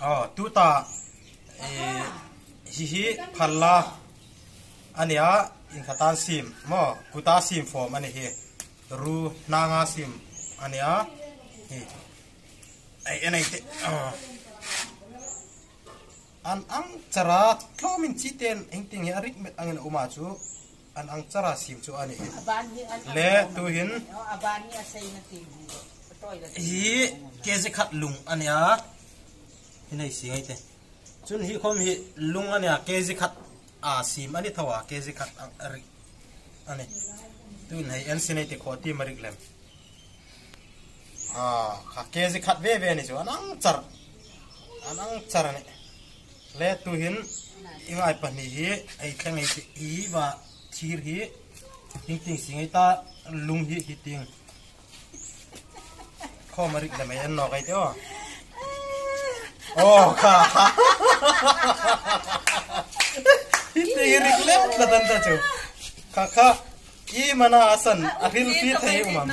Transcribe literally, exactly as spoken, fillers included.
Aw, tuta, eh, hi hi phalla a nih a, inkhata siem, maw, kuta siem form a nih hi. Ru hnanga siem a nih a. Hi. Ei, en ei te. Aw. An ang chara tlawmin chi ten, heng tieng hi a rik met angin a um a chu. An ang chara siem chu a nih. A ban hi an Le tuhin. Aw, a ban hi a sei na ti. Hi kg khat lung a nih a. Hi nei si ngai te. Chun hi khom hi lung a nih a, kg khat a siem a ni tho a, kg khat a, a rik a nih. Tuhin hei en si nei te khaw ti ma rik lem. A, kha kg khat ve ve ni chu an ang char. An ang char a nih. Le tuhin i ngai pahni hi, ei thleng ei ti i va thir hi. Ting ting si ngai ta lung hi hi ting. Khom a rik lem ei en nawk ei te aw. Aw, kha. Hi ting hi rik lem la dan ta chu. Kha kha. I mana a san, a hril fi thei um am.